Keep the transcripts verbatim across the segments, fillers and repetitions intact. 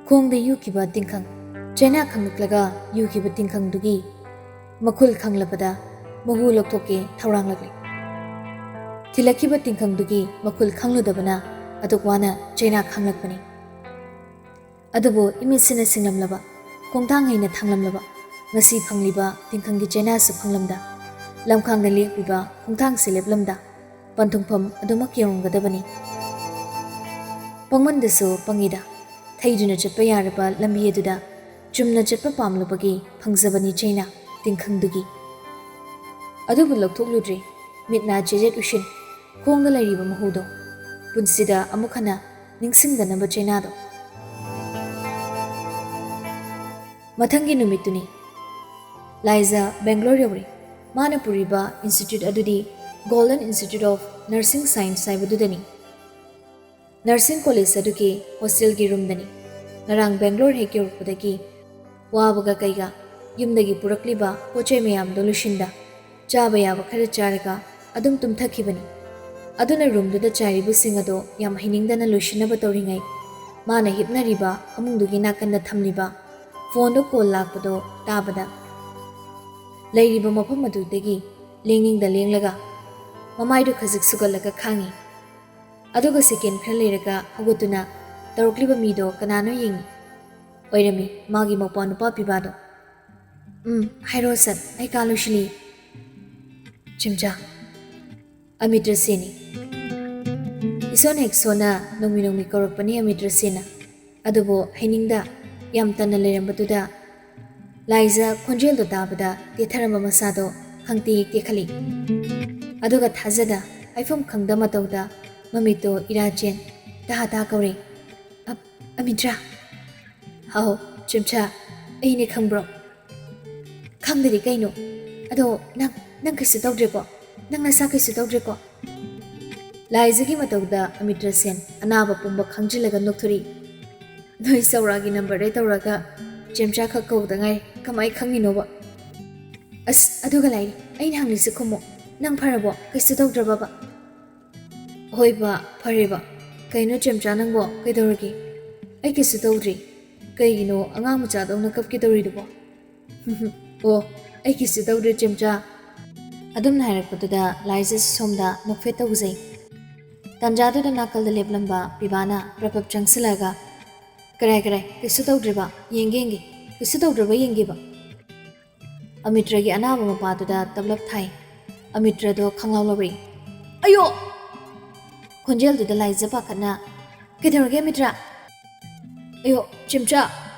ꯈꯣꯡꯗ ꯌꯨꯈꯤꯕ ꯇꯤꯡꯈꯪ꯫ ꯆꯩꯅꯥ ꯈꯪꯂꯛꯂꯒ ꯌꯨꯈꯤꯕ ꯇꯤꯡꯈꯪꯗꯨꯒꯤ ꯃꯈꯨꯜ ꯈꯪꯂꯕꯗ ꯃꯍꯨ ꯂꯧꯊꯣꯛꯀꯦ ꯊꯧꯔꯥꯡꯂꯛꯂꯤ꯫ ꯊꯤꯜꯂꯛꯈꯤꯕ ꯇꯤꯡꯈꯪꯗꯨꯒꯤ ꯃꯈꯨꯜ ꯈꯪꯂꯨꯗꯕꯅ ꯑꯗꯨꯛ ꯋꯥꯅ ꯆꯩꯅꯥ ꯈꯪꯂꯛꯄꯅꯤ꯫ ꯑꯗꯨꯕꯨ ꯏꯃꯤꯠꯁꯤꯅ ꯁꯤꯡꯂꯝꯂꯕ, ꯈꯣꯡꯊꯥꯡ ꯍꯩꯅ ꯊꯥꯡꯂꯝꯂꯕ, ꯉꯁꯤ ꯐꯪꯂꯤꯕ ꯇꯤꯡꯈꯪꯒꯤ ꯆꯩꯅꯥꯁꯨ ꯐꯪꯂꯝꯗ, ꯂꯝꯈꯥꯡꯗ ꯂꯦꯞꯂꯤꯕ ꯈꯣꯡꯊꯥꯡꯁꯤ ꯂꯦꯞꯂꯝꯗ, ꯄꯟꯊꯨꯡꯐꯝ ꯑꯗꯨꯃꯛ ꯌꯧꯔꯝꯒꯗꯕꯅꯤ꯫ ꯄꯪꯃꯟꯗꯁꯨ ꯄꯪꯉꯤꯗ, ꯊꯩꯗꯨꯅ ꯆꯠꯄ ꯌꯥꯔꯕ ꯂꯝꯕꯤ ꯑꯗꯨꯗ ꯆꯨꯝꯅ ꯆꯠꯄ ꯄꯥꯝꯂꯨꯕꯒꯤ ꯐꯪꯖꯕꯅꯤ ꯆꯩꯅꯥ ꯇꯤꯡꯈꯪꯗꯨꯒꯤ꯫ ꯑꯗꯨꯕꯨ ꯂꯧꯊꯣꯛꯂꯨꯗ꯭ꯔꯦ, ꯃꯤꯠ ꯅꯥ ꯆꯦꯔꯦꯠ ꯎꯏꯁꯤꯟ, ꯈꯣꯡꯗ ꯂꯩꯔꯤꯕ ꯃꯍꯨꯗꯣ, ꯄꯨꯟꯁꯤꯗ ꯑꯃꯨꯛ ꯍꯟꯅ ꯅꯤꯡꯁꯤꯡꯗꯅꯕ ꯆꯩꯅꯥꯗꯣ꯫ ꯃꯊꯪꯒꯤ ꯅꯨꯃꯤꯠꯇꯨꯅꯤ꯫ ꯂꯥꯏꯖꯥ ꯕꯦꯡꯒ꯭ꯂꯣꯔ ꯌꯧꯔꯦ꯫ ꯃꯥꯅ ꯄꯨꯔꯤꯕ ꯏꯟꯁꯇꯤꯇ꯭ꯌꯨꯠ ꯑꯗꯨꯗꯤ Golden Institute of Nursing Science ꯍꯥꯏꯕꯗꯨꯗꯅꯤ꯫ ꯅꯔꯁꯤꯡ ꯀꯣꯂꯦꯖ ꯑꯗꯨꯒꯤ ꯍꯣꯁꯇꯦꯜꯒꯤ ꯔꯨꯝꯗꯅꯤ꯫ ꯉꯔꯥꯡ ꯕꯦꯡꯒ꯭ꯂꯣꯔ ꯍꯦꯛ ꯌꯧꯔꯛꯄꯗꯒꯤ ꯋꯥꯕꯒ ꯀꯩꯒ ꯌꯨꯝꯗꯒꯤ ꯄꯨꯔꯛꯂꯤꯕ ꯄꯣꯠ ꯆꯩ ꯃꯌꯥꯝꯗꯣ ꯂꯣꯏꯁꯤꯟꯗ, ꯆꯥꯕ ꯌꯥꯕ ꯈꯔ ꯆꯥꯔꯒ ꯑꯗꯨꯝ ꯇꯨꯝꯊꯈꯤꯕꯅꯤ꯫ ꯑꯗꯨꯅ ꯔꯨꯝꯗꯨꯗ ꯆꯥꯏꯔꯤꯕꯁꯤꯡ ꯑꯗꯣ ꯌꯥꯝ ꯍꯩꯅꯤꯡꯗꯅ ꯂꯣꯏꯁꯤꯟꯅꯕ ꯇꯧꯔꯤꯉꯩ, ꯃꯥꯅ ꯍꯤꯞꯅꯔꯤꯕ ꯐꯃꯨꯡꯗꯨꯒꯤ ꯅꯥꯀꯟꯗ ꯊꯝꯂꯤꯕ ꯐꯣꯟꯗꯣ ꯀꯣꯜ ꯂꯥꯛꯄꯗꯣ ꯇꯥꯕꯗ, ꯂꯩꯔꯤꯕ ꯃꯐꯝ ꯑꯗꯨꯗꯒꯤ ꯂꯦꯡꯅꯤꯡꯗ ꯂꯦꯡꯂꯒ ꯃꯃꯥꯏꯗꯨ ꯈꯖꯤꯛ ꯁꯨꯒꯠꯂꯒ ꯈꯥꯡꯉꯤ꯫ ꯑꯗꯨꯒ ꯁꯦꯀꯦꯟ ꯈꯔ ꯂꯩꯔꯒ ꯍꯧꯒꯠꯇꯨꯅ ꯇꯧꯔꯛꯂꯤꯕ ꯃꯤꯗꯣ ꯀꯅꯥꯅꯣ ꯌꯦꯡꯉꯤ꯫ ꯑꯣꯏꯔꯝꯃꯤ, ꯃꯥꯒꯤ ꯃꯧꯄ꯭ꯋꯥ ꯅꯨꯄꯥ ꯄꯤꯕꯥꯗꯣ꯫ "ꯎꯝ, ꯍꯥꯏꯔꯣ ꯁꯠ, ꯑꯩ ꯀꯥ ꯂꯣꯏꯁꯤꯜꯂꯤ꯫" "ꯆꯦꯝꯆꯥ꯫" "ꯑꯃꯤꯇ꯭ꯔ ꯁꯦꯟꯅꯤ꯫" ꯏꯁꯣꯟ ꯍꯦꯛ ꯁꯣꯟꯅ ꯅꯣꯡꯃꯤ ꯅꯣꯡꯃꯤ ꯀꯧꯔꯛꯄꯅꯤ ꯑꯃꯤꯇ꯭ꯔ ꯁꯦꯟꯅ꯫ ꯑꯗꯨꯕꯨ ꯍꯩꯅꯤꯡꯗ ꯌꯥꯝ ꯇꯟꯅ ꯂꯩꯔꯝꯕꯗꯨꯗ ꯂꯥꯏꯖ ꯈꯣꯟꯖꯦꯜꯗꯣ ꯇꯥꯕꯗ ꯇꯦꯊꯔꯝꯕ ꯃꯁꯥꯗꯣ ꯈꯪꯇꯦꯛ ꯇꯦꯛꯈꯠꯂꯤ꯫ ꯑꯗꯨꯒ ꯊꯥꯖꯗ, ꯍꯥꯏꯐꯝ ꯈꯪꯗ ꯃꯇꯧꯗ ꯃꯃꯤꯠꯇꯣ ꯏꯔꯥ ꯆꯦꯟ ꯇꯍꯥ ꯇꯍꯥ ꯀꯧꯔꯦ꯫ "ꯑ-, ꯑꯃꯤꯇ꯭ꯔ?" "ꯍꯥꯎ, ꯆꯦꯝꯆꯥ, ꯑꯩꯅꯦ, ꯈꯪꯕ꯭ꯔꯣ?" "ꯈꯪꯗꯗꯤ ꯀꯩꯅꯣ? ꯑꯗꯣ ꯅꯪ, ꯅꯪ ꯀꯩꯁꯨ ꯇꯧꯗ꯭ꯔꯦꯀꯣ? ꯅꯪ ꯅꯁꯥ ꯀꯩꯁꯨ ꯇꯧꯗ꯭ꯔꯦꯀꯣ?" ꯂꯥꯏꯖꯒꯤ ꯃꯇꯧꯗ ꯑꯃꯤꯇ꯭ꯔ ꯁꯦꯟ ꯑꯅꯥꯕ ꯄꯨꯝꯕ ꯈꯪꯖꯤꯜꯂꯒ ꯅꯣꯛꯊꯣꯔꯛꯏ꯫ "ꯅꯣꯏ ꯆꯧꯔꯥꯒꯤ ꯅꯝꯕꯔꯗꯩ ꯇꯧꯔꯒ ꯆꯦꯝꯆꯥ ꯈꯛ ꯀꯧꯗ ꯉꯥꯏ, ꯀꯃꯥꯏ ꯈꯪꯉꯤꯅꯣꯕ?" "ꯑꯁ, ꯑꯗꯨꯒ ꯂꯥꯏꯔꯤ, ꯑꯩꯅ ꯍꯪꯂꯤꯁꯦ ꯈꯨꯝꯃꯣ꯫ ꯅꯪ ꯐꯔꯕꯣ? ꯀꯩꯁꯨ ꯇꯧꯗ꯭ꯔꯕꯕ?" "ꯍꯣꯏꯕ, ꯐꯔꯦꯕ꯫ ꯀꯩꯅꯣ ꯆꯦꯝꯆꯥ, ꯅꯪꯕꯣ ꯀꯩꯗꯧꯔꯒꯦ?" "ꯑꯩ ꯀꯩꯁꯨ ꯇꯧꯗ꯭ꯔꯤ꯫ "ꯀꯩꯒꯤꯅꯣ ꯑꯉꯥꯡ ꯃꯆꯥꯗꯧꯅ ꯀꯞꯀꯦ ꯇꯧꯔꯤꯗꯨꯕꯣ?" "ꯑꯣ, ꯑꯩ ꯀꯩꯁꯨ ꯇꯧꯗ꯭ꯔꯦ, ꯆꯦꯝꯆꯥ꯫" ꯑꯗꯨꯝꯅ ꯍꯥꯏꯔꯛꯄꯗꯨꯗ ꯂꯥꯏꯖꯁꯨ ꯁꯣꯝꯗ ꯅꯣꯛꯐꯦꯠ ꯇꯧꯖꯩ꯫ ꯇꯥꯟꯖꯥꯗꯨꯗ ꯅꯥꯀꯜꯗ ꯂꯦꯞꯂꯝꯕ ꯄꯤꯕꯥꯅ ꯄ꯭ꯔꯞ ꯄ꯭ꯔꯞ ꯆꯪꯁꯤꯜꯂꯒ, "ꯀꯔꯥꯏ ꯀꯔꯥꯏ, ꯀꯩꯁꯨ ꯇꯧꯗ꯭ꯔꯤꯕ? ꯌꯦꯡꯒꯦ ꯌꯦꯡꯒꯦ, ꯀꯩꯁꯨ ꯇꯧꯗ꯭ꯔꯕ ꯌꯦꯡꯒꯦꯕ꯫" ꯑꯃꯤꯇ꯭ꯔꯒꯤ ꯑꯅꯥꯕ ꯃꯄꯥꯗꯨꯗ ꯇꯞꯂꯞ ꯊꯥꯏ꯫ ꯑꯃꯤꯇ꯭ꯔꯗꯣ ꯈꯪꯂꯥꯎ ꯂꯧꯔꯛꯏ꯫ "ꯑꯌꯣ!" ꯈꯣꯟꯖꯦꯜꯗꯨꯗ ꯂꯥꯏꯖ ꯄꯥꯈꯠꯅ, "ꯀꯩꯗꯧꯔꯒꯦ ꯑꯃꯤꯇ꯭ꯔ?" "ꯑꯌꯣ, ꯆꯦꯝꯆꯥ,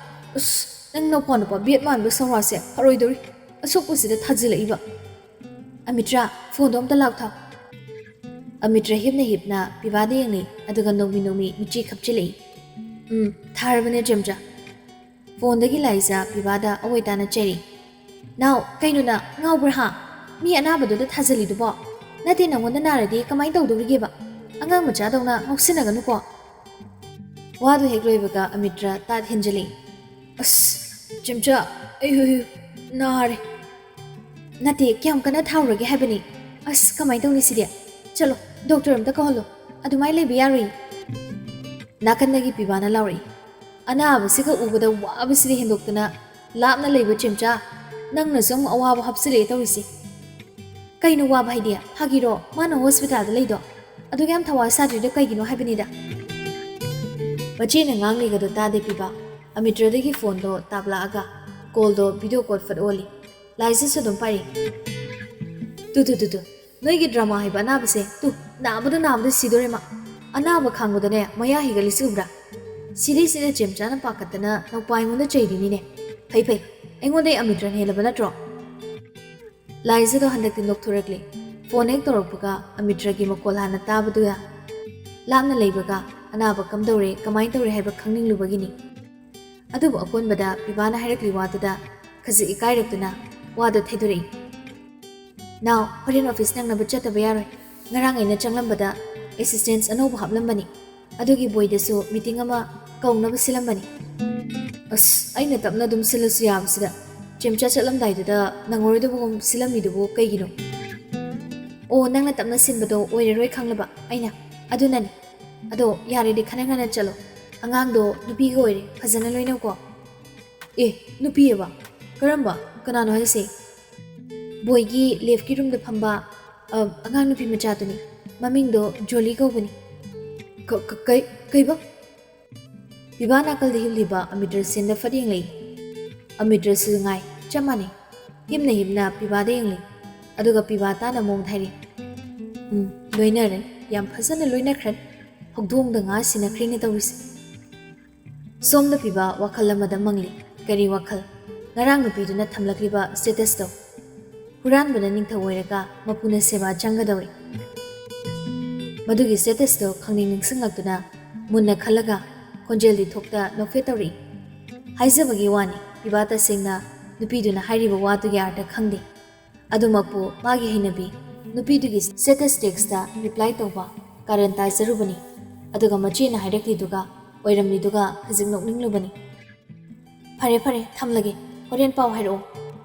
ꯑꯁ, ꯅꯪ ꯅꯧꯄꯥ ꯅꯨꯄꯥ ꯕꯦꯠ ꯃꯥꯟꯕ ꯁꯧꯔꯥꯁꯦ ꯐꯔꯣꯏꯗꯧꯔꯤ, ꯑꯁꯣꯛꯄꯁꯤꯗ ꯊꯥꯖꯤꯜꯂꯛꯏꯕ꯫ ꯑꯃꯤꯇ꯭ꯔ, ꯐꯣꯟꯗꯣ ꯑꯝꯇ ꯂꯥꯎꯊꯥꯎ꯫" ꯑꯃꯤꯇ꯭ꯔ ꯍꯤꯞꯅ ꯍꯤꯞꯅ ꯄꯤꯕꯥꯗ ꯌꯦꯡꯂꯤ, ꯑꯗꯨꯒ ꯅꯣꯡꯃꯤ ꯅꯣꯡꯃꯤ ꯃꯤꯠꯆꯤ ꯈꯞꯆꯤꯜꯂꯛꯏ꯫ "ꯎꯝ, ꯊꯥꯔꯕꯅꯦ ꯆꯦꯝꯆꯥ꯫" ꯐꯣꯟꯗꯒꯤ ꯂꯥꯏꯖ ꯄꯤꯕꯥꯗ ꯑꯑꯣꯏ ꯇꯥꯅ ꯆꯩꯔꯤ꯫ "ꯅꯥꯎ, ꯀꯩꯅꯣ ꯅꯪ ꯉꯥꯎꯕ꯭ꯔꯥ ꯍꯥ? ꯃꯤ ꯑꯅꯥꯕꯗꯨꯗ ꯊꯥꯖꯤꯜꯂꯤꯗꯨꯕꯣ? ꯅꯠꯇꯦ, ꯅꯪꯉꯣꯟꯗ ꯅꯥꯔꯗꯤ ꯀꯃꯥꯏꯅ ꯇꯧꯗꯧꯔꯤꯒꯦꯕ? ꯑꯉꯥꯡ ꯃꯆꯥꯗꯧꯅ ꯉꯥꯎꯁꯤꯟꯅꯒꯅꯨꯀꯣ꯫" ꯋꯥꯗꯨ ꯍꯦꯛ ꯂꯣꯏꯕꯒ ꯑꯃꯤꯇ꯭ꯔ ꯇꯥꯠ ꯍꯦꯟꯖꯤꯜꯂꯛꯏ꯫ "ꯑꯁ, ꯆꯦꯝꯆꯥ, ꯑꯩ ꯍꯨ ꯍꯨ ꯅꯥꯔꯦ꯫" "ꯅꯠꯇꯦ, ꯀꯌꯥꯝ ꯀꯟꯅ ꯊꯥꯎꯔꯒꯦ ꯍꯥꯏꯕꯅꯤ? ꯑꯁ, ꯀꯃꯥꯏꯅ ꯇꯧꯅꯤ ꯁꯤꯗꯤ? ꯆꯠꯂꯣ, ꯗꯣꯛꯇꯔ ꯑꯝꯇ ꯀꯧꯍꯜꯂꯣ꯫ ꯑꯗꯨꯃꯥꯏꯅ ꯂꯩꯕ ꯌꯥꯔꯣꯏ꯫" ꯅꯥꯀꯟꯗꯒꯤ ꯄꯤꯕꯥꯅ ꯂꯥꯎꯔꯛꯏ꯫ "ꯑꯅꯥꯕꯁꯤꯒ ꯎꯕꯗ ꯋꯥꯕꯁꯤꯗꯤ ꯍꯦꯟꯗꯣꯛꯇꯅ ꯂꯥꯞꯅ ꯂꯩꯕ ꯆꯦꯝꯆꯥ, ꯅꯪꯅꯁꯨ ꯑꯃꯨꯛ ꯑꯋꯥꯕ ꯍꯥꯞꯆꯤꯜꯂꯛꯑꯦ ꯇꯧꯔꯤꯁꯦ꯫" "ꯀꯩꯅꯣ ꯋꯥꯕ ꯍꯥꯏꯗꯤ? ꯐꯥꯒꯤꯔꯣ? ꯃꯥꯅ ꯍꯣꯁꯄꯤꯇꯥꯜꯗ ꯂꯩꯗꯣ? ꯑꯗꯨꯛ ꯌꯥꯝ ꯊꯋꯥ ꯁꯥꯗ꯭ꯔꯤꯗꯣ ꯀꯩꯒꯤꯅꯣ ꯍꯥꯏꯕꯅꯤꯗ?" ꯃꯆꯦꯅ ꯉꯥꯡꯂꯤꯒꯗꯣ ꯇꯥꯗꯦ ꯄꯤꯕꯥ꯫ ꯑꯃꯤꯇ꯭ꯔꯗꯒꯤ ꯐꯣꯟꯗꯣ ꯇꯥꯞꯂꯛꯑꯒ ꯀꯣꯜꯗꯣ ꯚꯤꯗꯤꯑꯣ ꯀꯣꯜ ꯐꯠ ꯑꯣꯜꯂꯤ꯫ ꯂꯥꯏꯖꯁꯨ ꯑꯗꯨꯝ ꯄꯥꯏꯔꯤ꯫ "ꯇꯨ, ꯇꯨ, ꯇꯨ, ꯇꯨ꯫ ꯅꯣꯏꯒꯤ ꯗ꯭ꯔꯃꯥ ꯍꯩꯕ ꯑꯅꯥꯕꯁꯦ, ꯇꯨ, ꯅꯥꯕꯗ ꯅꯥꯕꯗ ꯁꯤꯗꯣꯔꯦ ꯃꯥ꯫ ꯑꯅꯥꯕ ꯈꯥꯡꯕꯗꯅꯦ ꯃꯌꯥ ꯍꯤꯒꯠꯂꯤꯁꯤ ꯎꯕ꯭ꯔꯥ? ꯁꯤꯗꯩꯁꯤꯗ ꯆꯦꯝꯆꯥꯅ ꯄꯥꯈꯠꯇꯅ ꯅꯧꯄꯥ ꯑꯩꯉꯣꯟꯗ ꯆꯩꯔꯤꯅꯤꯅꯦ꯫ ꯐꯩ, ꯐꯩ, ꯑꯩꯉꯣꯟꯗꯩ ꯑꯃꯤꯇ꯭ꯔꯅ ꯍꯦꯜꯂꯕ ꯅꯠꯇ꯭ꯔꯣ?" ꯂꯥꯏꯖꯗꯣ ꯍꯟꯗꯛꯇꯤ ꯅꯣꯛꯊꯣꯔꯛꯂꯦ꯫ ꯐꯣꯟ ꯍꯦꯛ ꯇꯧꯔꯛꯄꯒ ꯑꯃꯤꯇ꯭ꯔꯒꯤ ꯃꯈꯣꯜ ꯍꯥꯟꯅ ꯇꯥꯕꯗꯨꯗ ꯂꯥꯞꯅ ꯂꯩꯕꯒ ꯑꯅꯥꯕ ꯀꯝꯗꯧꯔꯦ, ꯀꯃꯥꯏꯅ ꯇꯧꯔꯦ ꯍꯥꯏꯕ ꯈꯪꯅꯤꯡꯂꯨꯕꯒꯤꯅꯤ꯫ ꯑꯗꯨꯕꯨ ꯑꯀꯣꯟꯕꯗ ꯄꯤꯕꯥꯅ ꯍꯥꯏꯔꯛꯂꯤ ꯋꯥꯗꯨꯗ ꯈꯖꯤꯛ ꯏꯀꯥꯏꯔꯛꯇꯨꯅ ꯋꯥꯗꯨ ꯊꯩꯗꯣꯔꯛꯏ꯫ "ꯅꯥꯎ, ꯍꯣꯔꯦꯟ ꯑꯣꯐꯤꯁ ꯅꯪꯅꯕ ꯆꯠꯇꯕ ꯌꯥꯔꯣꯏ꯫ ꯉꯔꯥꯡ ꯑꯩꯅ ꯆꯪꯂꯝꯕꯗ ꯑꯦꯁꯤꯁꯇꯦꯟꯁ ꯑꯅꯧꯕ ꯍꯥꯞꯂꯝꯕꯅꯤ꯫ ꯑꯗꯨꯒꯤ ꯕꯣꯏꯗꯁꯨ ꯃꯤꯇꯤꯡ ꯑꯃ ꯀꯧꯅꯕ ꯁꯤꯜꯂꯝꯕꯅꯤ꯫" "ꯑꯁ, ꯑꯩꯅ ꯇꯞꯅ ꯑꯗꯨꯝ ꯁꯤꯜꯂꯁꯨ ꯌꯥꯕꯁꯤꯗ, ꯆꯦꯝꯆꯥ ꯆꯠꯂꯝꯗꯥꯏꯗꯨꯗ ꯅꯪꯉꯔꯣꯏꯗꯕꯒꯨꯝ ꯁꯤꯜꯂꯝꯃꯤꯗꯨꯕꯨ ꯀꯩꯒꯤꯅꯣ?" "ꯑꯣ, ꯅꯪꯅ ꯇꯞꯅ ꯁꯤꯟꯕꯗꯣ ꯑꯣꯏꯔꯔꯣꯏ ꯈꯪꯂꯕ ꯑꯩꯅ, ꯑꯗꯨꯅꯅꯤ꯫ ꯑꯗꯣ ꯌꯥꯔꯦꯗꯤ ꯈꯔ ꯉꯟꯅ ꯆꯠꯂꯣ꯫ ꯑꯉꯥꯡꯗꯣ ꯅꯨꯄꯤꯒ ꯑꯣꯏꯔꯦ, ꯐꯖꯅ ꯂꯣꯏꯅꯧꯀꯣ꯫ ꯑꯦ, ꯅꯨꯄꯤꯑꯕ? ꯀꯔꯝꯕ? ꯀꯅꯥꯅꯣ ꯍꯥꯏꯁꯦ? ꯕꯣꯏꯒꯤ ꯂꯦꯐꯀꯤ ꯔꯨꯝꯗ ꯐꯝꯕ, ꯑ, ꯑꯉꯥꯡ ꯅꯨꯄꯤ ꯃꯆꯥꯗꯨꯅꯤ꯫ ꯃꯃꯤꯡꯗꯣ ꯖꯣꯂꯤ ꯀꯧꯕꯅꯤ꯫ ꯀ-, ꯀ-, ꯀꯩ-, ꯀꯩꯕ? ꯄꯤꯕꯥ ꯅꯥꯀꯜꯗ ꯍꯤꯞꯂꯤꯕ ꯑꯃꯤꯇ꯭ꯔ ꯁꯦꯟꯗ ꯐꯠ ꯌꯦꯡꯂꯛꯏ꯫ ꯑꯃꯤꯇ꯭ꯔꯁꯨ ꯉꯥꯏ, ꯆꯞ ꯃꯥꯟꯅꯩ꯫ ꯍꯤꯞꯅ ꯍꯤꯞꯅ ꯄꯤꯕꯥꯗ ꯌꯦꯡꯂꯤ꯫ ꯑꯗꯨꯒ ꯄꯤꯕꯥ ꯇꯥꯅ ꯃꯑꯣꯡꯗ ꯍꯥꯏꯔꯤ, "ꯎꯝ, ꯂꯣꯏꯅꯔꯦ꯫ ꯌꯥꯝ ꯐꯖꯅ ꯂꯣꯏꯅꯈ꯭ꯔꯦ꯫ ꯍꯧꯗꯣꯡꯗ ꯉꯥ ꯁꯤꯟꯅꯈ꯭ꯔꯦꯅꯦ ꯇꯧꯔꯤꯁꯦ"꯫ ꯁꯣꯝꯗ ꯄꯤꯕꯥ ꯋꯥꯈꯜ ꯑꯃꯗ ꯃꯪꯂꯤ꯫ ꯀꯔꯤ ꯋꯥꯈꯜ? ꯉꯔꯥꯡ ꯅꯨꯄꯤꯗꯨꯅ ꯊꯝꯂꯛꯂꯤꯕ statusꯇꯣ꯫ ꯍꯨꯔꯥꯟꯕꯅ ꯅꯤꯡꯊꯧ ꯑꯣꯏꯔꯒ ꯃꯄꯨꯅ ꯁꯦꯕꯥ ꯆꯪꯒꯗꯧꯔꯤ꯫ ꯃꯗꯨꯒꯤ statusꯇꯣ ꯈꯪꯅꯤꯡ ꯅꯤꯡꯁꯤꯡꯂꯛꯇꯨꯅ ꯃꯨꯟꯅ ꯈꯜꯂꯒ ꯈꯣꯟꯖꯦꯜꯗꯤ ꯊꯣꯛꯇ ꯅꯣꯛꯐꯦꯠ ꯇꯧꯔꯛꯏ꯫ ꯍꯥꯏꯖꯕꯒꯤ ꯋꯥꯅꯤ, ꯄꯤꯕꯥ ꯇꯁꯦꯡꯅ ꯅꯨꯄꯤꯗꯨꯅ ꯍꯥꯏꯔꯤꯕ ꯋꯥꯗꯨꯒꯤ ꯑꯥꯔꯊ ꯈꯪꯗꯦ꯫ ꯑꯗꯨꯃꯛꯄꯨ ꯃꯥꯒꯤ ꯍꯩꯅꯕꯤ ꯅꯨꯄꯤꯗꯨꯒꯤ status textꯇ reply ꯇꯧꯕ ꯀꯥꯔꯟ ꯇꯥꯖꯔꯨꯕꯅꯤ꯫ ꯑꯗꯨꯒ ꯃꯆꯦꯅ ꯍꯥꯏꯔꯛꯂꯤꯗꯨꯒ ꯑꯣꯏꯔꯝꯂꯤꯗꯨꯒ ꯈꯖꯤꯛ ꯅꯣꯛꯅꯤꯡꯂꯨꯕꯅꯤ꯫ "ꯐꯔꯦ, ꯐꯔꯦ, ꯊꯝꯂꯒꯦ꯫ ꯍꯣꯔꯦꯟ ꯄꯥꯎ ꯍꯥꯏꯔꯛꯑꯣ꯫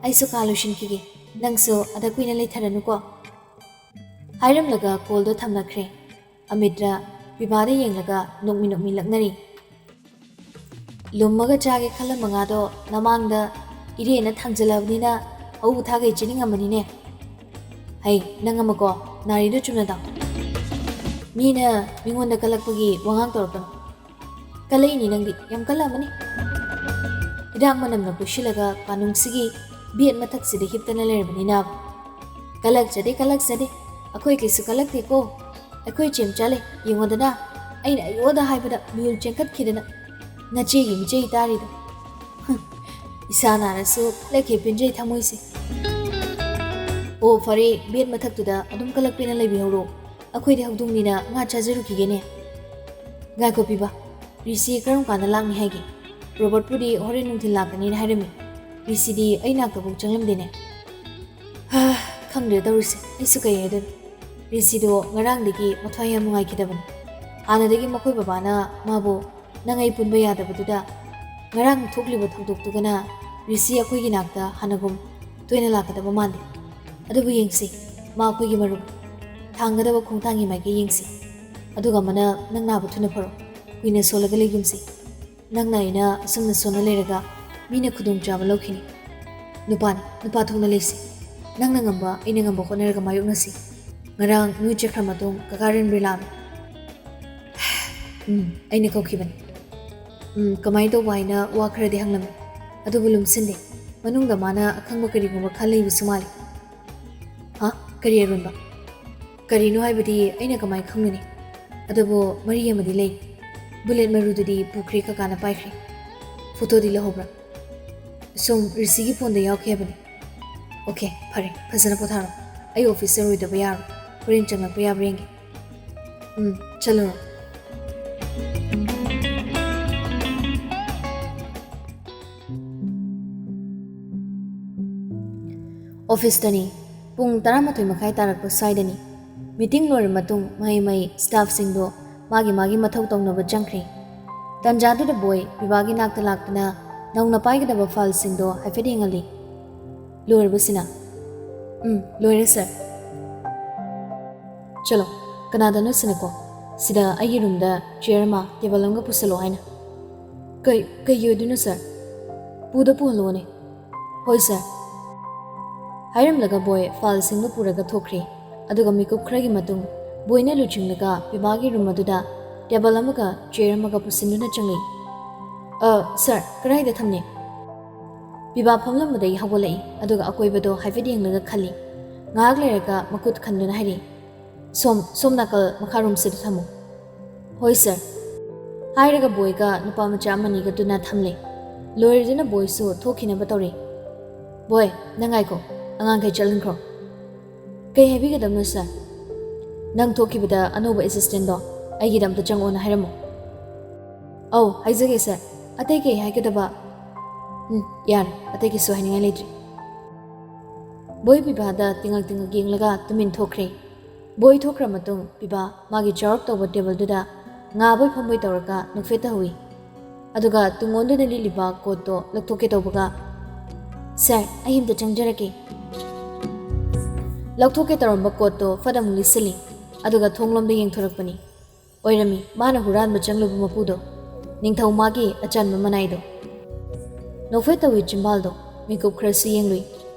ꯑꯩꯁꯨ ꯀꯥ ꯂꯣꯏꯁꯤꯟꯈꯤꯒꯦ꯫ ꯅꯪꯁꯨ ꯑꯗ ꯀꯨꯏꯅ ꯂꯩꯊꯔꯅꯨꯀꯣ"꯫ ꯍꯥꯏꯔꯝꯂꯒ callꯗꯣ ꯊꯝꯅꯈ꯭ꯔꯦ꯫ ꯑꯃꯤꯠꯔ ꯄꯤꯕꯥꯗ ꯌꯦꯡꯂꯒ ꯅꯣꯛꯃꯤ ꯅꯣꯛꯃꯤ ꯂꯛꯅꯔꯤ꯫ "ꯂꯨꯝꯃꯒ ꯆꯥꯒꯦ ꯈꯜꯂꯝꯕ ꯉꯥꯗꯣ ꯅꯃꯥꯡꯗ ꯏꯔꯦꯅ ꯊꯥꯡꯖꯜꯂꯕꯅꯤꯅ ꯍꯧ ꯊꯥꯒꯩ ꯆꯦꯅꯤꯡꯉꯝꯃꯅꯤꯅꯦ꯫ ꯍꯩ, ꯅꯪ ꯑꯃꯀꯣ, ꯅꯥꯔꯤꯗꯣ ꯆꯨꯝꯅ ꯇꯥꯎ꯫ ꯃꯤꯅ ꯃꯤꯉꯣꯟꯗ ꯀꯜꯂꯛꯄꯒꯤ ꯋꯥꯉꯥꯡ ꯇꯧꯔꯛꯀꯅꯨ꯫ ꯀꯜꯂꯛꯏꯅꯤ ꯅꯪꯗꯤ, ꯌꯥꯝ ꯀꯜꯂꯛꯑꯃꯅꯤ꯫ ꯍꯤꯗꯥꯛ ꯃꯅꯝꯅ ꯄꯨꯛꯁꯤꯜꯂꯒ ꯀꯥꯅꯨꯡꯁꯤꯒꯤ bed ꯃꯊꯛꯁꯤꯗ ꯍꯤꯞꯇꯅ ꯂꯩꯔꯕꯅꯤꯅ꯫ ꯀꯜꯂꯛꯆꯗꯦ, ꯀꯜꯂꯛꯆꯗꯦ꯫ ꯑꯩꯈꯣꯏ ꯀꯩꯁꯨ ꯀꯜꯂꯛꯇꯦꯀꯣ꯫ ꯑꯩꯈꯣꯏ ꯆꯦꯝꯆꯥ ꯂꯩ, ꯌꯦꯡꯉꯣꯗꯅ꯫ ꯑꯩꯅ ꯑꯌꯣꯗ ꯍꯥꯏꯕꯗ ꯃꯤꯍꯨꯜ ꯆꯦꯟꯈꯠꯈꯤꯗꯅ ꯅꯆꯦꯒꯤ ꯃꯤꯆꯩ ꯇꯥꯔꯤꯗꯣ꯫ ꯍꯨꯝ, ꯏꯁꯥ ꯅꯥꯔꯁꯨ ꯀꯜꯂꯛꯈꯤ ꯄꯦꯟꯖꯩ ꯊꯃꯣꯏꯁꯦ꯫ ꯑꯣ ꯐꯔꯦ, bed ꯃꯊꯛꯇꯨꯗ ꯑꯗꯨꯝ ꯀꯜꯂꯛꯄꯤꯅ ꯂꯩꯕꯤꯍꯧꯔꯣ꯫ ꯑꯩꯈꯣꯏꯗꯤ ꯍꯧꯗꯣꯡꯅꯤꯅ ꯉꯥ ꯆꯥꯖꯔꯨꯈꯤꯒꯦꯅꯦ꯫ ꯉꯥꯏꯈꯣ ꯄꯤꯕ, ꯔꯤꯁꯤ ꯀꯔꯝ ꯀꯥꯟꯗ ꯂꯥꯛꯅꯤ ꯍꯥꯏꯒꯦ? ꯔꯣꯕꯔꯠꯄꯨꯗꯤ ꯍꯣꯔꯦꯟ ꯅꯨꯡꯊꯤꯜ ꯂꯥꯛꯀꯅꯤꯅ ꯍꯥꯏꯔꯝꯃꯤ꯫ ꯔꯤꯁꯤꯗꯤ ꯑꯩ ꯅꯥꯛꯇꯐꯥꯎ ꯆꯪꯂꯝꯗꯦꯅꯦ꯫ ꯍꯥ, ꯈꯪꯗ꯭ꯔꯦ ꯇꯧꯔꯤꯁꯦ, ꯑꯩꯁꯨ ꯀꯩ ꯍꯥꯏꯗꯣꯏꯅꯣ꯫ ꯔꯤꯁꯤꯗꯣ ꯉꯔꯥꯡꯗꯒꯤ ꯃꯊ꯭ꯋꯥꯏ ꯌꯥꯝ ꯅꯨꯡꯉꯥꯏꯈꯤꯗꯕꯅꯤ꯫ ꯍꯥꯟꯅꯗꯒꯤ ꯃꯈꯣꯏ ꯕꯕꯥꯅ ꯃꯥꯕꯨ ꯅꯪ ꯑꯩ ꯄꯨꯟꯕ ꯌꯥꯗꯕꯗꯨꯗ ꯉꯔꯥꯡ ꯊꯣꯛꯂꯤꯕ ꯊꯧꯗꯣꯛꯇꯨꯒꯅ ꯔꯤꯁꯤ ꯑꯩꯈꯣꯏꯒꯤ ꯅꯥꯛꯇ ꯍꯥꯟꯅꯒꯨꯝ ꯇꯣꯏꯅ ꯂꯥꯛꯀꯗꯕ ꯃꯥꯟꯗꯦ꯫ ꯑꯗꯨꯕꯨ ꯌꯦꯡꯁꯤ, ꯃꯥ ꯑꯩꯈꯣꯏꯒꯤ ꯃꯔꯨꯞ꯫ ꯊꯥꯡꯒꯗꯕ ꯈꯣꯡꯊꯥꯡꯒꯤ ꯃꯥꯏꯀꯩ ꯌꯦꯡꯁꯤ꯫ ꯑꯗꯨꯒ ꯑꯃꯅ ꯅꯪ ꯅꯥꯕ ꯊꯨꯅ ꯐꯔꯣ꯫ ꯀꯨꯏꯅ ꯁꯣꯜꯂꯒ ꯂꯩꯒꯨꯝꯁꯤ꯫ ꯅꯪꯅ ꯑꯩꯅ ꯑꯁꯨꯝꯅ ꯁꯣꯟꯅ ꯂꯩꯔꯒ ꯃꯤꯅ ꯈꯨꯗꯣꯡꯆꯥꯕ ꯂꯧꯈꯤꯅꯤ꯫ ꯅꯨꯄꯥꯅꯤ, ꯅꯨꯄꯥ ꯊꯣꯛꯅ ꯂꯩꯁꯤ꯫ ꯅꯪꯅ ꯉꯝꯕ, ꯑꯩꯅ ꯉꯝꯕ ꯍꯣꯠꯅꯔꯒ ꯃꯥꯌꯣꯛꯅꯁꯤ꯫ ꯉꯔꯥꯡ ꯅꯣꯏ ꯆꯠꯈ꯭ꯔ ꯃꯇꯨꯡ ꯀꯀꯥ ꯔꯦꯟꯕ꯭ꯔꯤ ꯂꯥꯛꯑꯝꯃꯤ꯫ ꯎꯝ, ꯑꯩꯅ ꯀꯧꯈꯤꯕꯅꯤ꯫ ꯎꯝ, ꯀꯃꯥꯏꯅ ꯇꯧꯕ ꯍꯥꯏꯅ ꯋꯥ ꯈꯔꯗꯤ ꯍꯪꯂꯝꯃꯤ꯫ ꯑꯗꯨꯕꯨ ꯂꯨꯝꯁꯤꯟꯗꯦ꯫ ꯃꯅꯨꯡꯗ ꯃꯥꯅ ꯑꯈꯪꯕ ꯀꯔꯤꯒꯨꯝꯕ ꯈꯔ ꯂꯩꯕꯁꯨ ꯃꯥꯜꯂꯤ꯫ ꯍꯥ? ꯀꯔꯤ ꯑꯔꯣꯟꯕ? ꯀꯔꯤꯅꯣ ꯍꯥꯏꯕꯗꯤ ꯑꯩꯅ ꯀꯃꯥꯏ ꯈꯪꯒꯅꯤ? ꯑꯗꯨꯕꯨ ꯃꯔꯤ ꯑꯃꯗꯤ ꯂꯩ꯫ ꯕꯨꯂꯦꯠ ꯃꯔꯨꯗꯨꯗꯤ ꯄꯨꯈ꯭ꯔꯦ, ꯀꯀꯥꯅ ꯄꯥꯏꯈ꯭ꯔꯦ꯫ ꯐꯣꯇꯣꯗꯤ ꯂꯧꯍꯧꯕ꯭ꯔꯥ? ꯁꯨꯝ ꯔꯤꯁꯤꯒꯤ ꯐꯣꯟꯗ ꯌꯥꯎꯈꯤ ꯍꯥꯏꯕꯅꯤ꯫ ꯑꯣꯀꯦ, ꯐꯔꯦ, ꯐꯖꯅ ꯄꯣꯊꯥꯔꯣ꯫ ꯑꯩ ꯑꯣꯐꯤꯁ ꯆꯠꯂꯣꯏꯗꯕ ꯌꯥꯔꯣꯏ꯫ ꯍꯣꯔꯦꯟ ꯆꯪꯂꯛꯄ ꯌꯥꯕ꯭ꯔꯥ ꯌꯦꯡꯒꯦ꯫ ꯎꯝ, ꯆꯠꯂꯨꯔꯣ꯫ ꯑꯣꯐꯤꯁꯇꯅꯤ꯫ ꯄꯨꯡ ꯇꯔꯥꯃꯥꯊꯣꯏ ꯃꯈꯥꯏ ꯇꯥꯔꯛꯄ ꯁ꯭ꯋꯥꯏꯗꯅꯤ꯫ ꯃꯤꯇꯤꯡ ꯂꯣꯏꯔ ꯃꯇꯨꯡ ꯃꯍꯩ ꯃꯍꯩ ꯁ꯭ꯇꯥꯐꯁꯤꯡꯗꯣ ꯃꯥꯒꯤ ꯃꯥꯒꯤ ꯃꯊꯧ ꯇꯧꯅꯕ ꯆꯪꯈ꯭ꯔꯦ꯫ ꯇꯟꯖꯥꯗꯨꯗ ꯕꯣꯏ ꯄꯤꯕꯥꯒꯤ ꯅꯥꯛꯇ ꯂꯥꯛꯇꯨꯅ ꯅꯧꯅ ꯄꯥꯏꯒꯗꯕ ꯐꯥꯏꯜꯁꯤꯡꯗꯣ ꯍꯥꯏꯐꯦꯠ ꯌꯦꯡꯍꯜꯂꯤ꯫ ꯂꯣꯏꯔꯕ ꯁꯤꯅ? ꯎꯝ, ꯂꯣꯏꯔꯦ ꯁꯥꯔ꯫ ꯆꯠꯂꯣ, ꯀꯅꯥꯗꯅꯣ ꯁꯤꯅꯀꯣ ꯁꯤꯗ ꯑꯩꯒꯤ ꯔꯨꯝꯗ ꯆꯤꯌꯔ ꯑꯃ ꯇꯦꯕꯜ ꯑꯃꯒ ꯄꯨꯁꯜꯂꯣ ꯍꯥꯏꯅ꯫ ꯀꯩ, ꯀꯩꯒꯤ ꯑꯣꯏꯗꯣꯏꯅꯣ ꯁꯥꯔ? ꯄꯨꯗ ꯄꯨꯍꯜꯂꯣꯅꯦ꯫ ꯍꯣꯏ ꯁꯥꯔ꯫ ꯍꯥꯏꯔꯝꯂꯒ ꯕꯣꯏ ꯐꯥꯏꯜꯁꯤꯡꯗꯨ ꯄꯨꯔꯒ ꯊꯣꯛꯈ꯭ꯔꯦ꯫ ꯑꯗꯨꯒ ꯃꯤꯀꯨꯞ ꯈꯔꯒꯤ ꯃꯇꯨꯡ ꯕꯣꯏꯅ ꯂꯨꯆꯤꯡꯂꯒ ꯄꯤꯕꯥꯒꯤ ꯔꯨꯝ ꯑꯗꯨꯗ ꯇꯦꯕꯜ ꯑꯃꯒ ꯆꯤꯌꯔ ꯑꯃꯒ ꯄꯨꯁꯤꯟꯗꯨꯅ ꯆꯪꯂꯛꯏ꯫ "ꯑ, ꯁꯥꯔ, ꯀꯗꯥꯏꯗ ꯊꯝꯂꯦ?" ꯄꯤꯕꯥ ꯐꯝꯂꯝꯕꯗꯒꯤ ꯍꯧꯒꯠꯂꯛꯏ, ꯑꯗꯨꯒ ꯑꯀꯣꯏꯕꯗꯣ ꯍꯥꯏꯐꯦꯠ ꯌꯦꯡꯂꯒ ꯈꯜꯂꯤ꯫ ꯉꯥꯏꯍꯥꯛ ꯂꯩꯔꯒ ꯃꯈꯨꯠ ꯈꯟꯗꯨꯅ ꯍꯥꯏꯔꯛꯏ, "ꯁꯣꯝ, ꯁꯣꯝ ꯅꯥꯀꯜ ꯃꯈꯥꯔꯣꯝꯁꯤꯗ ꯊꯝꯃꯨ꯫" "ꯍꯣꯏ ꯁꯥꯔ꯫" ꯍꯥꯏꯔꯒ ꯕꯣꯏꯒ ꯅꯨꯄꯥ ꯃꯆꯥ ꯑꯃꯅꯤꯒꯗꯨꯅ ꯊꯝꯂꯦ꯫ ꯂꯣꯏꯔꯗꯨꯅ ꯕꯣꯏꯁꯨ ꯊꯣꯛꯈꯤꯅꯕ ꯇꯧꯔꯦ꯫ "ꯕꯣꯏ, ꯅꯪ ꯉꯥꯏꯈꯣ, ꯑꯉꯥꯡꯈꯩ ꯆꯠꯍꯟꯈ꯭ꯔꯣ꯫" "ꯀꯩ ꯍꯥꯏꯕꯤꯒꯗꯕꯅꯣ ꯁꯥꯔ?" "ꯅꯪ ꯊꯣꯛꯈꯤꯕꯗ ꯑꯅꯧꯕ ꯑꯦꯁꯤꯁꯇꯦꯟꯗꯣ ꯑꯩꯒꯤꯗ ꯑꯝꯇ ꯆꯪꯉꯣꯅ ꯍꯥꯏꯔꯝꯃꯣ꯫" "ꯑꯧ, ꯍꯥꯏꯖꯒꯦ ꯁꯥꯔ꯫ ꯑꯇꯩ ꯀꯩ ꯍꯥꯏꯒꯗꯕ?" "ꯎꯝ, ꯌꯥꯔꯦ, ꯑꯇꯩ ꯀꯩꯁꯨ ꯍꯥꯏꯅꯤꯡꯉꯥꯏ ꯂꯩꯇ꯭ꯔꯦ꯫" ꯕꯣꯏ ꯄꯤꯕꯥꯗ ꯇꯤꯡꯉꯛ ꯇꯤꯡꯉꯛ ꯌꯦꯡꯂꯒ ꯇꯨꯃꯤꯟ ꯊꯣꯛꯈ꯭ꯔꯦ꯫ ꯕꯣꯏ ꯊꯣꯛꯈ꯭ꯔ ꯃꯇꯨꯡ ꯄꯤꯕꯥ ꯃꯥꯒꯤ ꯆꯥꯎꯔꯞ ꯇꯧꯕ ꯇꯦꯕꯜꯗꯨꯗ ꯉꯥꯕꯣꯏ ꯐꯝꯕꯣꯏ ꯇꯧꯔꯒ ꯅꯣꯛꯐꯦꯠ ꯇꯧꯍꯧꯏ꯫ ꯑꯗꯨꯒ ꯇꯨꯡ ꯑꯣꯟꯗꯨꯅ ꯂꯤꯠꯂꯤꯕ ꯀꯣꯠꯇꯣ ꯂꯧꯊꯣꯛꯀꯦ ꯇꯧꯕꯒ, "ꯁꯥꯔ, ꯑꯩ ꯑꯝꯇ ꯆꯪꯖꯔꯛꯀꯦ꯫" ꯂꯧꯊꯣꯛꯀꯦ ꯇꯧꯔꯝꯕ ꯀꯣꯠꯇꯣ ꯐꯠ ꯑꯃꯨꯛ ꯂꯤꯠꯁꯤꯜꯂꯤ, ꯑꯗꯨꯒ ꯊꯣꯡꯂꯣꯝꯗ ꯌꯦꯡꯊꯣꯔꯛꯄꯅꯤ꯫ ꯑꯣꯏꯔꯝꯃꯤ, ꯃꯥꯅ ꯍꯨꯔꯥꯟꯕ ꯆꯪꯂꯨꯕ ꯃꯄꯨꯗꯣ, ꯅꯤꯡꯊꯧ ꯃꯥꯒꯤ ꯑꯆꯟꯕ ꯃꯅꯥꯏꯗꯣ꯫ ꯅꯣꯛꯐꯦꯠ ꯇꯧꯏ ꯆꯤꯝꯕꯥꯜꯗꯣ, ꯃꯤꯀꯨꯞ ꯈꯔꯁꯨ ꯌꯦꯡꯂꯨꯏ꯫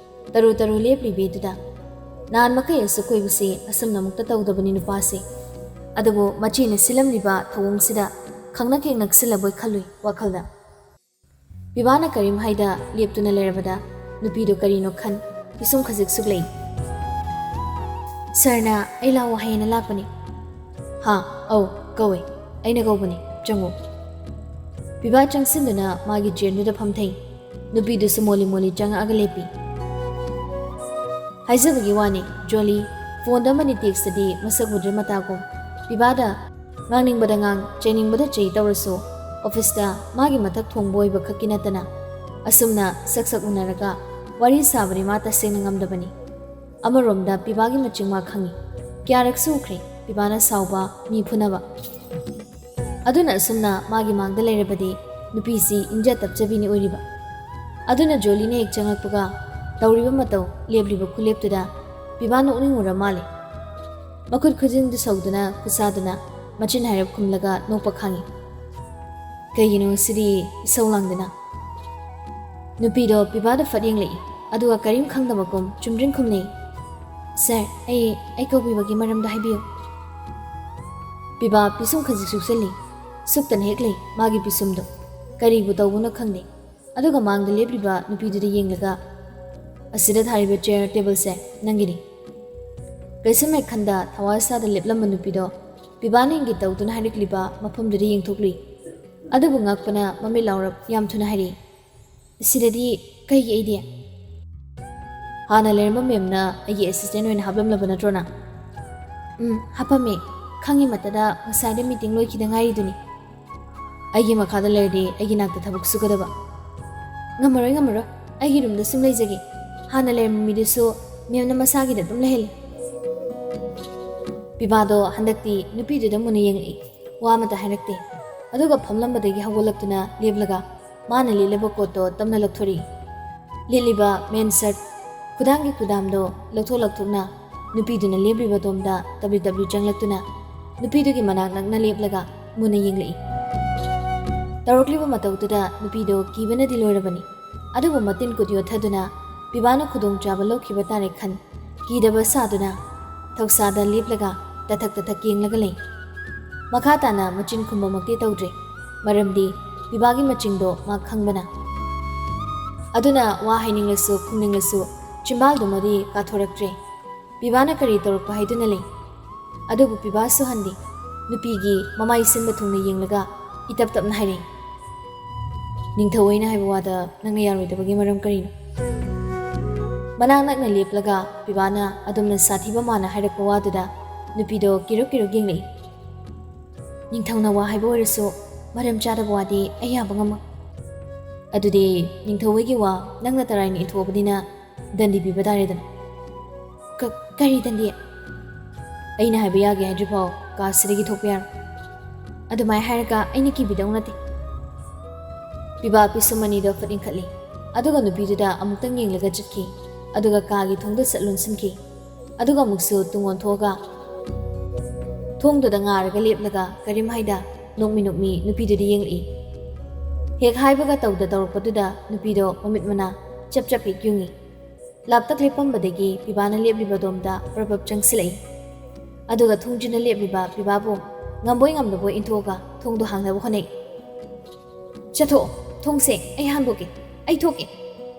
ꯇꯔꯨ ꯇꯔꯨ ꯂꯦꯞꯂꯤꯕꯤꯗꯨꯗ꯫ ꯅꯍꯥꯟ ꯃꯈꯩ ꯑꯁꯨꯛ ꯀꯨꯏꯕꯁꯤ ꯑꯁꯨꯝꯅ ꯑꯃꯨꯛꯇ ꯇꯧꯗꯕꯅꯤ ꯅꯨꯄꯥꯁꯤ꯫ ꯑꯗꯨꯕꯨ ꯃꯆꯦꯅ ꯁꯤꯜꯂꯝꯂꯤꯕ ꯊꯧꯑꯣꯡꯁꯤꯗ ꯈꯪꯅ ꯍꯦꯛ ꯅꯛꯁꯤꯜꯂꯕꯣꯏ ꯈꯜꯂꯨꯏ ꯋꯥꯈꯜꯗ꯫ ꯄꯤꯕꯥꯅ ꯀꯔꯤꯝ ꯍꯥꯏꯗ ꯂꯦꯞꯇꯨꯅ ꯂꯩꯔꯕꯗ ꯅꯨꯄꯤꯗꯣ ꯀꯔꯤꯅꯣ ꯈꯟ ꯄꯤꯁꯨꯝ ꯈꯖꯤꯛ ꯁꯨꯛꯂꯛꯏ꯫ "ꯁꯥꯔꯅ ꯑꯩ ꯂꯥꯛꯑꯣ ꯍꯥꯏꯌꯦꯅ ꯂꯥꯛꯄꯅꯤ꯫" "ꯍꯥ? ꯑꯧ, ꯀꯧꯋꯦ꯫ ꯑꯩꯅ ꯀꯧꯕꯅꯤ꯫ ꯆꯪꯉꯨ꯫" ꯄꯤꯕꯥ ꯆꯪꯁꯤꯟꯗꯨꯅ ꯃꯥꯒꯤ ꯆꯤꯌꯔꯗꯨꯗ ꯐꯝꯊꯩ꯫ ꯅꯨꯄꯤꯗꯨꯁꯨ ꯃꯣꯜꯂꯤ ꯃꯣꯜꯂꯤ ꯆꯪꯉꯛꯑꯒ ꯂꯦꯞꯄꯤ꯫ ꯍꯥꯏꯖꯕꯒꯤ ꯋꯥꯅꯤ, ꯖꯣꯂꯤ, ꯐꯣꯟꯗ ꯑꯃꯗꯤ ꯇꯦꯛꯁꯇꯗꯤ ꯃꯁꯛ ꯎꯗ꯭ꯔꯦ ꯃꯇꯥꯒꯨꯝ꯫ ꯄꯤꯕꯥꯗ ꯉꯥꯡꯅꯤꯡꯕꯗ ꯉꯥꯡ, ꯆꯩꯅꯤꯡꯕꯗ ꯆꯩ ꯇꯧꯔꯁꯨ, ꯑꯣꯐꯤꯁꯇ ꯃꯥꯒꯤ ꯃꯊꯛ ꯊꯣꯡꯕ ꯑꯣꯏꯕ ꯈꯛꯀꯤ ꯅꯠꯇꯅ, ꯑꯁꯨꯝꯅ ꯁꯛ ꯁꯛ ꯎꯅꯔꯒ ꯋꯥꯔꯤ ꯁꯥꯕꯗꯤ ꯃꯥ ꯇꯁꯦꯡꯅ ꯉꯝꯗꯕꯅꯤ꯫ ꯑꯃꯔꯣꯝꯗ ꯄꯤꯕꯥꯒꯤ ꯃꯆꯤꯡ ꯃꯥ ꯈꯪꯏ꯫ ꯀꯌꯥꯔꯛꯁꯨ ꯎꯈ꯭ꯔꯦ ꯄꯤꯕꯥꯅ ꯁꯥꯎꯕ, ꯃꯤ ꯐꯨꯅꯕ꯫ ꯑꯗꯨꯅ ꯑꯁꯨꯝꯅ ꯃꯥꯒꯤ ꯃꯥꯡꯗ ꯂꯩꯔꯕꯗꯤ ꯅꯨꯄꯤꯁꯤ ꯏꯟꯖ ꯇꯞꯆꯕꯤꯅꯤ ꯑꯣꯏꯔꯤꯕ꯫ ꯑꯗꯨꯅ ꯖꯣꯂꯤꯅ ꯍꯦꯛ ꯆꯪꯂꯛꯄꯒ ꯇꯧꯔꯤꯕ ꯃꯇꯧ, ꯂꯦꯞꯂꯤꯕ ꯈꯨꯂꯦꯞꯇꯨꯗ ꯄꯤꯕꯥ ꯅꯣꯛꯅꯤꯡꯉꯨꯔ ꯃꯥꯜꯂꯦ꯫ ꯃꯈꯨꯠ ꯈꯨꯖꯤꯟꯗꯨ ꯁꯧꯗꯨꯅ, ꯈꯨꯠꯁꯥꯗꯨꯅ ꯃꯆꯤꯟ ꯍꯥꯏꯔꯞ ꯈꯨꯝꯂꯒ ꯅꯣꯛꯄ ꯈꯥꯡꯏ꯫ "ꯀꯩꯒꯤꯅꯣ ꯉꯁꯤꯗꯤ ꯏꯁꯧ ꯂꯥꯡꯗꯅ?" ꯅꯨꯄꯤꯗꯣ ꯄꯤꯕꯥꯗ ꯐꯠ ꯌꯦꯡꯂꯛꯏ, ꯑꯗꯨꯒ ꯀꯔꯤꯝ ꯈꯪꯗꯕꯒꯨꯝ ꯆꯨꯝꯗ꯭ꯔꯤꯡ ꯈꯨꯝꯅꯩ꯫ "ꯁꯥꯔ, ꯑꯩ, ꯑꯩ ꯀꯧꯕꯤꯕꯒꯤ ꯃꯔꯝꯗꯣ ꯍꯥꯏꯕꯤꯌꯨ꯫" ꯄꯤꯕꯥ ꯄꯤꯁꯨꯝ ꯈꯖꯤꯛ ꯁꯨꯛꯆꯜꯂꯤ꯫ ꯁꯨꯛꯇꯅ ꯍꯦꯛ ꯂꯩ ꯃꯥꯒꯤ ꯄꯤꯁꯨꯝꯗꯣ꯫ ꯀꯔꯤꯕꯨ ꯇꯧꯕꯅꯣ ꯈꯪꯗꯦ꯫ ꯑꯗꯨꯒ ꯃꯥꯡꯗ ꯂꯦꯞꯂꯤꯕ ꯅꯨꯄꯤꯗꯨꯗ ꯌꯦꯡꯂꯒ, "ꯑꯁꯤꯗ ꯊꯥꯔꯤꯕ ꯆꯤꯌꯔ ꯇꯦꯕꯜꯁꯦ ꯅꯪꯒꯤꯅꯤ꯫" ꯀꯩꯁꯨꯝ ꯍꯦꯛ ꯈꯟꯗ ꯊꯋꯥ ꯁꯥꯗ ꯂꯦꯞꯂꯝꯕ ꯅꯨꯄꯤꯗꯣ ꯄꯤꯕꯥꯅ ꯏꯪꯒꯤꯠ ꯇꯧꯗꯨꯅ ꯍꯥꯏꯔꯛꯂꯤꯕ ꯃꯐꯝꯗꯨꯗ ꯌꯦꯡꯊꯣꯛꯂꯨꯏ꯫ ꯑꯗꯨꯕꯨ ꯉꯛꯄꯅ ꯃꯃꯤꯠ ꯂꯥꯎꯔꯞ ꯌꯥꯝ ꯊꯨꯅ ꯍꯥꯏꯔꯛꯏ꯫ "ꯁꯤꯗꯗꯤ ꯀꯩꯒꯤ ꯑꯩꯗꯤ?" "ꯍꯥꯟꯅ ꯂꯩꯔꯝꯕ ꯃꯦꯝꯅ ꯑꯩꯒꯤ ꯑꯦꯁꯤꯁꯇꯦꯟ ꯑꯣꯏꯅ ꯍꯥꯞꯂꯝꯂꯕ ꯅꯠꯇ꯭ꯔꯣ ꯅꯪ?" "ꯎꯝ, ꯍꯥꯞꯄꯝꯃꯦ꯫ ꯈꯪꯉꯤ ꯃꯇꯗ ꯉꯁꯥꯏꯗ ꯃꯤꯇꯤꯡ ꯂꯣꯏꯈꯤꯗ ꯉꯥꯏꯔꯤꯗꯨꯅꯤ꯫" "ꯑꯩꯒꯤ ꯃꯈꯥꯗ ꯂꯩꯔꯗꯤ ꯑꯩꯒꯤ ꯅꯥꯛꯇ ꯊꯕꯛ ꯁꯨꯒꯗꯕ꯫" "ꯉꯝꯃꯔꯣꯏ, ꯉꯝꯃꯔꯣꯏ꯫ ꯑꯩꯒꯤ ꯔꯨꯝꯗ ꯁꯨꯝ ꯂꯩꯖꯒꯦ꯫ ꯍꯥꯟꯅ ꯂꯩꯔꯝꯕ ꯃꯤꯗꯨꯁꯨ ꯃꯦꯝꯅ ꯃꯁꯥꯒꯤꯗ ꯑꯗꯨꯝ ꯂꯩꯍꯜꯂꯤ꯫" ꯄꯤꯕꯥꯗꯣ ꯍꯟꯗꯛꯇꯤ ꯅꯨꯄꯤꯗꯨꯗ ꯃꯨꯟꯅ ꯌꯦꯡꯉꯛꯏ꯫ ꯋꯥ ꯑꯃꯇ ꯍꯥꯏꯔꯛꯇꯦ꯫ ꯑꯗꯨꯒ ꯐꯝꯂꯝꯕꯗꯒꯤ ꯍꯧꯒꯠꯂꯛꯇꯨꯅ ꯂꯦꯞꯂꯒ ꯃꯥꯅ ꯂꯤꯠꯂꯕ ꯀꯣꯠꯇꯣ ꯇꯞꯅ ꯂꯧꯊꯣꯔꯛꯏ꯫ ꯂꯤꯠꯂꯤꯕ ꯃꯦꯟ ꯁꯔꯠ, ꯈꯨꯗꯥꯡꯒꯤ ꯈꯨꯗꯥꯝꯗꯣ ꯂꯧꯊꯣꯛ ꯂꯧꯊꯣꯛꯅ ꯅꯨꯄꯤꯗꯨꯅ ꯂꯦꯞꯂꯤꯕ ꯑꯗꯣꯝꯗ ꯇꯞꯂꯤ ꯇꯞꯂꯤ ꯆꯪꯂꯛꯇꯨꯅ, ꯅꯨꯄꯤꯗꯨꯒꯤ ꯃꯅꯥꯛ ꯅꯛꯅ ꯂꯦꯞꯂꯒ ꯃꯨꯟꯅ ꯌꯦꯡꯂꯛꯏ꯫ ꯇꯧꯔꯛꯂꯤꯕ ꯃꯇꯧꯗꯨꯗ ꯅꯨꯄꯤꯗꯣ ꯀꯤꯕꯅꯗꯤ ꯂꯣꯏꯔꯕꯅꯤ꯫ ꯑꯗꯨꯕꯨ ꯃꯇꯤꯟ ꯀꯨꯠ ꯌꯣꯠꯊꯗꯨꯅ ꯄꯤꯕꯥꯅ ꯈꯨꯗꯣꯡꯆꯥꯕ ꯂꯧꯈꯤꯕ ꯇꯥꯔꯦ ꯈꯟ, ꯀꯤꯗꯕ ꯁꯥꯗꯨꯅ ꯊꯧꯁꯥꯗ ꯂꯦꯞꯂꯒ ꯇꯊꯛ ꯇꯊꯛ ꯌꯦꯡꯂꯒ ꯂꯩ꯫ ꯃꯈꯥ ꯇꯥꯅ ꯃꯆꯤꯟ ꯈꯨꯝꯕꯃꯛꯇꯤ ꯇꯧꯗ꯭ꯔꯦ, ꯃꯔꯝꯗꯤ ꯄꯤꯕꯥꯒꯤ ꯃꯆꯤꯡꯗꯣ ꯃꯥ ꯈꯪꯕꯅ꯫ ꯑꯗꯨꯅ ꯋꯥ ꯍꯥꯏꯅꯤꯡꯂꯁꯨ ꯈꯨꯝꯅꯤꯡꯂꯁꯨ ꯆꯤꯝꯕꯥꯜꯗꯨꯃꯗꯤ ꯀꯥꯊꯣꯔꯛꯇ꯭ꯔꯦ꯫ ꯄꯤꯕꯥꯅ ꯀꯔꯤ ꯇꯧꯔꯛꯄ ꯍꯥꯏꯗꯨꯅ ꯂꯩ꯫ ꯑꯗꯨꯕꯨ ꯄꯤꯕꯥꯁꯨ ꯍꯟꯗꯦ꯫ ꯅꯨꯄꯤꯒꯤ ꯃꯃꯥꯏ ꯁꯤꯟꯕ ꯊꯨꯡꯅ ꯌꯦꯡꯂꯒ ꯏꯇꯞ ꯇꯞꯅ ꯍꯥꯏꯔꯛꯏ, "ꯅꯤꯡꯊꯧ ꯑꯩꯅ ꯍꯥꯏꯕ ꯋꯥꯗ ꯅꯪꯅ ꯌꯥꯔꯣꯏꯗꯕꯒꯤ ꯃꯔꯝ ꯀꯔꯤꯅꯣ?" ꯃꯅꯥꯛ ꯅꯛꯅ ꯂꯦꯞꯂꯒ ꯄꯤꯕꯥꯅ ꯑꯗꯨꯝꯅ ꯁꯥꯊꯤꯕ ꯃꯥꯅ ꯍꯥꯏꯔꯛꯄ ꯋꯥꯗꯨꯗ ꯅꯨꯄꯤꯗꯣ ꯀꯤꯔꯨꯛ ꯀꯤꯔꯨꯛ ꯌꯦꯡꯂꯛꯏ꯫ "ꯅꯤꯡꯊꯧꯅ ꯋꯥ ꯍꯥꯏꯕ ꯑꯣꯏꯔꯁꯨ ꯃꯔꯝ ꯆꯥꯗꯕ ꯋꯥꯗꯤ ꯑꯩ ꯌꯥꯕ ꯉꯝꯃꯣꯏ꯫ ꯑꯗꯨꯗꯤ ꯅꯤꯡꯊꯧ ꯍꯣꯏꯒꯤ ꯋꯥ ꯅꯪꯅ ꯇꯔꯥꯏꯅ ꯏꯟꯊꯣꯛꯑꯕꯅꯤꯅ ꯗꯟꯗꯤ ꯄꯤꯕ ꯇꯥꯔꯦꯗꯅ꯫" "ꯀ-, ꯀꯔꯤ ꯗꯟꯗꯤ?" "ꯑꯩꯅ ꯍꯥꯏꯕ ꯌꯥꯒꯦ ꯍꯥꯏꯗ꯭ꯔꯤꯐꯥꯎ ꯀꯥꯁꯤꯗꯒꯤ ꯊꯣꯛꯄ ꯌꯥꯔꯣꯏ꯫" ꯑꯗꯨꯃꯥꯏꯅ ꯍꯥꯏꯔꯒ ꯑꯩꯅ ꯀꯤꯕꯤꯗꯧ ꯅꯠꯇꯦ꯫ ꯄꯤꯕꯥ ꯄꯤꯁꯨꯝ ꯑꯅꯤꯗꯣ ꯐꯠ ꯏꯟꯈꯠꯂꯤ, ꯑꯗꯨꯒ ꯅꯨꯄꯤꯗꯨꯗ ꯑꯃꯨꯛꯇꯪ ꯌꯦꯡꯂꯒ ꯆꯠꯈꯤ, ꯑꯗꯨꯒ ꯀꯥꯒꯤ ꯊꯣꯡꯗꯣ ꯁꯠ ꯂꯣꯟꯁꯤꯟꯈꯤ꯫ ꯑꯗꯨꯒ ꯑꯃꯨꯛꯁꯨ ꯇꯨꯡ ꯑꯣꯟꯊꯣꯛꯑꯒ ꯊꯣꯡꯗꯨꯗ ꯉꯥꯔꯒ ꯂꯦꯞꯂꯒ ꯀꯔꯤꯝ ꯍꯥꯏꯗ ꯅꯣꯛꯃꯤ ꯅꯣꯛꯃꯤ ꯅꯨꯄꯤꯗꯨꯗ ꯌꯦꯡꯂꯛꯏ꯫ ꯍꯦꯛ ꯍꯥꯏꯕꯒ ꯇꯧꯗ ꯇꯧꯔꯛꯄꯗꯨꯗ ꯅꯨꯄꯤꯗꯣ ꯃꯃꯤꯠ ꯃꯅꯥ ꯆꯞ ꯆꯞ ꯍꯦꯛ ꯌꯨꯡꯉꯤ꯫ ꯂꯥꯞꯇꯛ ꯂꯦꯞꯄꯝꯕꯗꯒꯤ ꯄꯤꯕꯥꯅ ꯂꯦꯞꯂꯤꯕ ꯑꯗꯣꯝꯗ ꯄ꯭ꯔꯞ ꯄ꯭ꯔꯞ ꯆꯪꯁꯤꯜꯂꯛꯏ꯫ ꯑꯗꯨꯒ ꯊꯣꯡꯖꯤꯟꯅ ꯂꯦꯞꯂꯤꯕ ꯄꯤꯕꯥꯕꯨ ꯉꯝꯕꯣꯏ ꯉꯝꯗꯕꯣꯏ ꯏꯟꯊꯣꯛꯑꯒ ꯊꯣꯡꯗꯣ ꯍꯥꯡꯅꯕ ꯍꯣꯠꯅꯩ꯫ "ꯆꯠꯊꯣꯛꯑꯣ, ꯊꯣꯡꯁꯦ ꯑꯩ ꯍꯥꯡꯗꯣꯛꯀꯦ, ꯑꯩ ꯊꯣꯛꯀꯦ꯫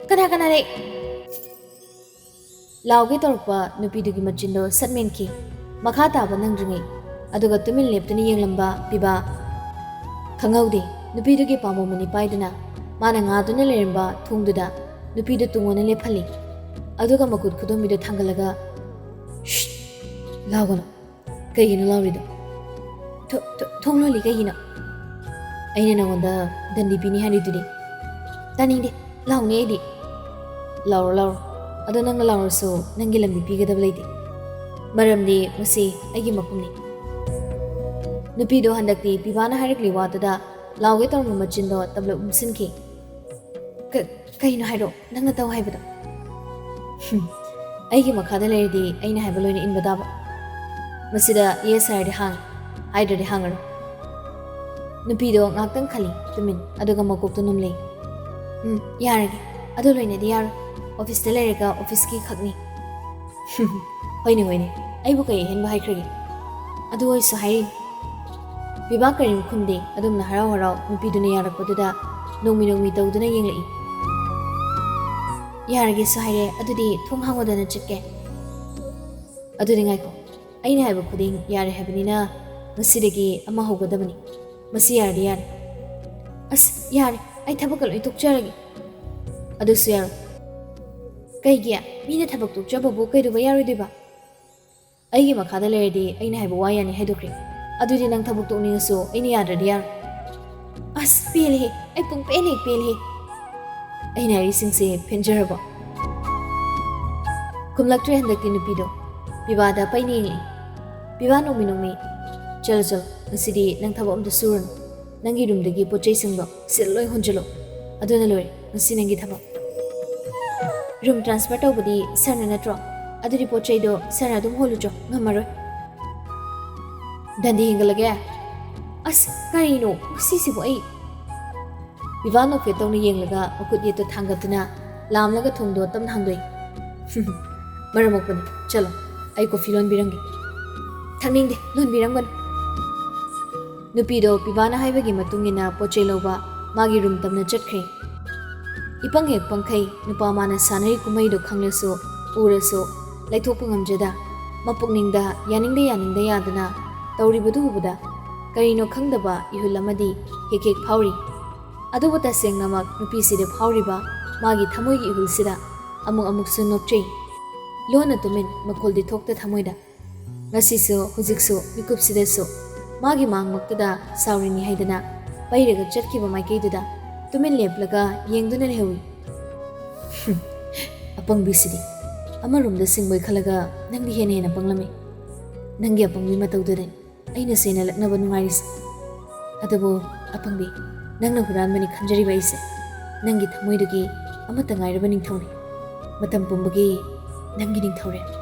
ꯀꯅꯥ ꯀꯅꯥ ꯂꯩ?" ꯂꯥꯎꯒꯦ ꯇꯧꯔꯛꯄ ꯅꯨꯄꯤꯗꯨꯒꯤ ꯃꯆꯤꯟꯗꯣ ꯁꯠ ꯃꯦꯟꯈꯤ꯫ ꯃꯈꯥ ꯇꯥꯕ ꯅꯪꯗ꯭ꯔꯤꯉꯩ, ꯑꯗꯨꯒ ꯇꯨꯃꯤꯟ ꯂꯦꯞꯇꯨꯅ ꯌꯦꯡꯂꯝꯕ ꯄꯤꯕꯥ ꯈꯪꯍꯧꯗꯦ꯫ ꯅꯨꯄꯤꯗꯨꯒꯤ ꯄꯥꯝꯕꯣꯝ ꯑꯅꯤ ꯄꯥꯏꯗꯨꯅ ꯃꯥꯅ ꯉꯥꯗꯨꯅ ꯂꯩꯔꯝꯕ ꯊꯣꯡꯗꯨꯗ ꯅꯨꯄꯤꯗꯨ ꯇꯨꯡ ꯑꯣꯏꯅ ꯂꯦꯞꯍꯜꯂꯤ꯫ ꯑꯗꯨꯒ ꯃꯈꯨꯠ ꯈꯨꯗꯣꯝꯕꯤꯗꯨ ꯊꯥꯡꯒꯠꯂꯒ, "ꯁ꯭ꯁ! ꯂꯥꯎꯒꯅꯨ꯫ ꯀꯩꯒꯤꯅꯣ ꯂꯥꯎꯔꯤꯗꯣ? ꯊꯣ-, ꯊꯣ-, ꯊꯣꯡ ꯂꯣꯜꯂꯤ ꯀꯩꯒꯤꯅꯣ? ꯑꯩꯅ ꯅꯉꯣꯟꯗ ꯗꯟꯗꯤ ꯄꯤꯅꯤ ꯍꯥꯏꯔꯤꯗꯨꯗꯤ꯫ ꯇꯥꯅꯤꯡꯗꯦ꯫ ꯂꯥꯎꯅꯤ ꯑꯩꯗꯤ꯫" "ꯂꯥꯎꯔꯣ, ꯂꯥꯎꯔꯣ꯫ ꯑꯗꯣ ꯅꯪꯅ ꯂꯥꯎꯔꯁꯨ ꯅꯪꯒꯤ ꯂꯝꯕꯤ ꯄꯤꯒꯗꯕ ꯂꯩꯇꯦ꯫ ꯃꯔꯝꯗꯤ ꯃꯁꯤ ꯑꯩꯒꯤ ꯃꯐꯝꯅꯤ꯫" ꯅꯨꯄꯤꯗꯣ ꯍꯟꯗꯛꯇꯤ ꯄꯤꯕꯥꯅ ꯍꯥꯏꯔꯛꯂꯤ ꯋꯥꯗꯨꯗ ꯂꯥꯎꯒꯦ ꯇꯧꯔꯝꯕ ꯃꯆꯤꯟꯗꯣ ꯇꯞꯂꯞ ꯎꯝꯁꯤꯟꯈꯤ꯫ "ꯀ-, ꯀꯩꯅꯣ ꯍꯥꯏꯔꯣ, ꯅꯪꯅ ꯇꯧ ꯍꯥꯏꯕꯗꯣ?" "ꯍꯨꯝ, ꯑꯩꯒꯤ ꯃꯈꯥꯗ ꯂꯩꯔꯗꯤ ꯑꯩꯅ ꯍꯥꯏꯕ ꯂꯣꯏꯅ ꯏꯟꯕ ꯇꯥꯕ꯫" ꯃꯁꯤꯗ ꯌꯦꯁ ꯍꯥꯏꯔꯗꯤ ꯍꯥꯡꯉꯤ, ꯍꯥꯏꯗ꯭ꯔꯗꯤ ꯍꯥꯡꯉꯔꯣꯏ꯫ ꯅꯨꯄꯤꯗꯣ ꯉꯥꯛꯇꯪ ꯈꯜꯂꯤ, ꯇꯨꯃꯤꯟ, ꯑꯗꯨꯒ ꯃꯀꯣꯛꯇꯣ ꯅꯨꯝꯂꯤ꯫ "ꯎꯝ, ꯌꯥꯔꯒꯦ꯫ ꯑꯗꯨ ꯂꯣꯏꯅꯗꯤ ꯌꯥꯔꯣꯏ꯫ ꯑꯣꯐꯤꯁꯇ ꯂꯩꯔꯒ ꯑꯣꯐꯤꯁꯀꯤ ꯈꯛꯅꯤ꯫" "ꯍꯣꯏꯅꯦ, ꯍꯣꯏꯅꯦ, ꯑꯩꯕꯨ ꯀꯩ ꯑꯍꯦꯟꯕ ꯍꯥꯏꯈ꯭ꯔꯒꯦ? ꯑꯗꯨ ꯑꯣꯏꯁꯨ ꯍꯥꯏꯔꯤꯅꯤ꯫" ꯕꯤꯕꯥ ꯀꯔꯤꯝ ꯈꯨꯝꯗꯦ꯫ ꯑꯗꯨꯝꯅ ꯍꯔꯥꯎ ꯍꯔꯥꯎ ꯅꯨꯄꯤꯗꯨꯅ ꯌꯥꯔꯛꯄꯗꯨꯗ ꯅꯣꯡꯃꯤ ꯅꯣꯡꯃꯤ ꯇꯧꯗꯨꯅ ꯌꯦꯡꯂꯛꯏ꯫ "ꯌꯥꯔꯒꯦꯁꯨ ꯍꯥꯏꯔꯦ, ꯑꯗꯨꯗꯤ ꯊꯣꯡ ꯍꯥꯡꯉꯣꯗꯅ ꯆꯠꯀꯦ꯫" "ꯑꯗꯨꯗꯤ ꯉꯥꯏꯈꯣ, ꯑꯩꯅ ꯍꯥꯏꯕ ꯈꯨꯗꯤꯡ ꯌꯥꯔꯦ ꯍꯥꯏꯕꯅꯤꯅ ꯉꯁꯤꯗꯒꯤ ꯑꯃ ꯍꯧꯒꯗꯕꯅꯤ꯫ ꯃꯁꯤ ꯌꯥꯔꯗꯤ ꯌꯥꯔꯦ꯫" "ꯑꯁ, ꯌꯥꯔꯦ, ꯑꯩ ꯊꯕꯛꯀ ꯂꯣꯏ ꯇꯣꯛꯆꯔꯒꯦ꯫" "ꯑꯗꯨꯁꯨ ꯌꯥꯔꯣꯏ꯫" "ꯀꯩꯒꯤ? ꯃꯤꯅ ꯊꯕꯛ ꯇꯣꯛꯆꯕꯕꯨ ꯀꯩꯗꯧꯕ ꯌꯥꯔꯣꯏꯗꯣꯏꯕ?" "ꯑꯩꯒꯤ ꯃꯈꯥꯗ ꯂꯩꯔꯗꯤ ꯑꯩꯅ ꯍꯥꯏꯕ ꯋꯥ ꯌꯥꯅꯤ ꯍꯥꯏꯗꯣꯛꯈ꯭ꯔꯦ꯫ ꯑꯗꯨꯗꯤ ꯅꯪ ꯊꯕꯛ ꯇꯣꯛꯅꯤꯡꯉꯁꯨ ꯑꯩꯅ ꯌꯥꯗ꯭ꯔꯗꯤ ꯌꯥꯔꯣꯏ꯫" "ꯑꯁ, ꯄꯦꯜꯂꯦꯍꯦ, ꯑꯩ ꯄꯨꯡꯄꯦꯟ ꯍꯦꯛ ꯄꯦꯜꯂꯦꯍꯦ꯫" "ꯑꯩꯅ ꯍꯥꯏꯔꯤꯁꯤꯡꯁꯦ ꯄꯦꯟꯖꯔꯕꯣ?" ꯈꯨꯝꯂꯛꯇ꯭ꯔꯦ ꯍꯟꯗꯛꯇꯤ ꯅꯨꯄꯤꯗꯣ꯫ ꯕꯤꯕꯥꯗ ꯄꯩꯅ ꯌꯦꯡꯂꯛꯏ꯫ ꯕꯤꯕꯥ ꯅꯣꯡꯃꯤ ꯅꯣꯡꯃꯤ, "ꯆꯠꯂꯣ, ꯆꯠꯂꯣ, ꯉꯁꯤꯗꯤ ꯅꯪ ꯊꯕꯛ ꯑꯝꯇ ꯁꯨꯔꯅꯨ꯫ ꯅꯪꯒꯤ ꯔꯨꯝꯗꯒꯤ ꯄꯣꯠ ꯆꯩꯁꯤꯡꯗꯣ ꯁꯤꯗ ꯂꯣꯏ ꯍꯣꯟꯖꯤꯜꯂꯣ꯫ ꯑꯗꯨꯅ ꯂꯣꯏꯔꯦ ꯉꯁꯤ ꯅꯪꯒꯤ ꯊꯕꯛ꯫" "ꯔꯨꯝ ꯇ꯭ꯔꯥꯟꯁꯐꯔ ꯇꯧꯕꯗꯤ ꯁꯥꯔꯅ ꯅꯠꯇ꯭ꯔꯣ? ꯑꯗꯨꯗꯤ ꯄꯣꯠ ꯆꯩꯗꯣ ꯁꯥꯔꯅ ꯑꯗꯨꯝ ꯍꯣꯜꯂꯨꯆꯣ, ꯉꯝꯃꯔꯣꯏ꯫" "ꯗꯟꯗꯤ ꯍꯦꯟꯒꯠꯂꯒꯦ? ꯑꯁ, ꯀꯔꯤꯅꯣ ꯉꯁꯤꯁꯤꯕꯨ ꯑꯩ?" ꯕꯤꯕꯥ ꯅꯣꯛꯐꯦꯠ ꯇꯧꯅ ꯌꯦꯡꯂꯒ ꯃꯈꯨꯠ ꯌꯦꯠꯇꯣ ꯊꯥꯡꯒꯠꯇꯨꯅ ꯂꯥꯝꯂꯒ ꯊꯣꯡꯗꯣ ꯇꯞꯅ ꯍꯥꯡꯗꯣꯛꯏ꯫ "ꯃꯔꯝ ꯃꯣꯛꯄꯅꯤ, ꯆꯠꯂꯣ, ꯑꯩ ꯀꯣꯐꯤ ꯂꯣꯟꯕꯤꯔꯝꯒꯦ꯫" "ꯊꯛꯅꯤꯡꯗꯦ, ꯂꯣꯟꯕꯤꯔꯝꯒꯅꯨ꯫" ꯅꯨꯄꯤꯗꯣ ꯕꯤꯕꯥꯅ ꯍꯥꯏꯕꯒꯤ ꯃꯇꯨꯡ ꯏꯟꯅ ꯄꯣꯠ ꯆꯩ ꯂꯧꯕ ꯃꯥꯒꯤ ꯔꯨꯝ ꯇꯝꯅ ꯆꯠꯈ꯭ꯔꯦ꯫ ꯏꯄꯪ ꯍꯦꯛ ꯄꯪꯈꯩ ꯅꯨꯄꯥ ꯃꯥꯅ ꯁꯥꯟꯅꯔꯤ ꯀꯨꯝꯍꯩꯗꯣ ꯈꯪꯂꯁꯨ ꯎꯔꯁꯨ ꯂꯩꯊꯣꯛꯄ ꯉꯝꯖꯗ, ꯃꯄꯨꯛꯅꯤꯡꯗ ꯌꯥꯅꯤꯡꯗ ꯌꯥꯅꯤꯡꯗ ꯌꯥꯗꯅ ꯇꯧꯔꯤꯕꯗꯨ ꯎꯕꯗ ꯀꯔꯤꯅꯣ ꯈꯪꯗꯕ ꯏꯍꯨꯜ ꯑꯃꯗꯤ ꯍꯦꯛ ꯍꯦꯛ ꯐꯥꯎꯔꯤ꯫ ꯑꯗꯨꯕꯨ ꯇꯁꯦꯡꯅꯃꯛ ꯅꯨꯄꯤꯁꯤꯗ ꯐꯥꯎꯔꯤꯕ ꯃꯥꯒꯤ ꯊꯃꯣꯏꯒꯤ ꯏꯍꯨꯜꯁꯤꯗ ꯑꯃꯨꯛ ꯑꯃꯨꯛꯁꯨ ꯅꯣꯛꯆꯩ꯫ ꯂꯣꯟꯅ ꯇꯨꯃꯤꯟ, ꯃꯈꯣꯜꯗꯤ ꯊꯣꯛꯇ ꯊꯃꯣꯏꯗ꯫ ꯉꯁꯤꯁꯨ, ꯍꯧꯖꯤꯛꯁꯨ, ꯃꯤꯀꯨꯞꯁꯤꯗꯁꯨ ꯃꯥꯒꯤ ꯃꯥꯡꯃꯛꯇꯗ ꯁꯥꯎꯔꯤꯅꯤ ꯍꯥꯏꯗꯅ ꯄꯩꯔꯒ ꯆꯠꯈꯤꯕ ꯃꯥꯏꯀꯩꯗꯨꯗ ꯇꯨꯃꯤꯟ ꯂꯦꯞꯂꯒ ꯌꯦꯡꯗꯨꯅ ꯂꯩꯍꯧꯏ꯫ "ꯍꯨꯝ, ꯑꯄꯪꯕꯤꯁꯤꯗꯤ ꯑꯃꯔꯣꯝꯗ ꯁꯤꯡꯕꯣꯏ ꯈꯜꯂꯒ ꯅꯪꯗꯤ ꯍꯦꯟꯅ ꯍꯦꯟꯅ ꯄꯪꯂꯝꯃꯤ꯫ ꯅꯪꯒꯤ ꯑꯄꯪꯕꯤ ꯃꯇꯧꯗꯨꯗꯅꯤ ꯑꯩꯅ ꯁꯦꯟꯅ ꯂꯛꯅꯕ ꯅꯨꯡꯉꯥꯏꯔꯤꯁꯦ꯫ ꯑꯗꯨꯕꯨ ꯑꯄꯪꯕꯤ, ꯅꯪꯅ ꯍꯨꯔꯥꯟꯕꯅꯤ ꯈꯟꯖꯔꯤꯕ ꯑꯩꯁꯦ ꯅꯪꯒꯤ ꯊꯃꯣꯏꯗꯨꯒꯤ ꯑꯃꯠꯇ ꯉꯥꯏꯔꯕ ꯅꯤꯡꯊꯧꯅꯤ꯫ ꯃꯇꯝ ꯄꯨꯝꯕꯒꯤ ꯅꯪꯒꯤ ꯅꯤꯡꯊꯧꯔꯦꯜ꯫"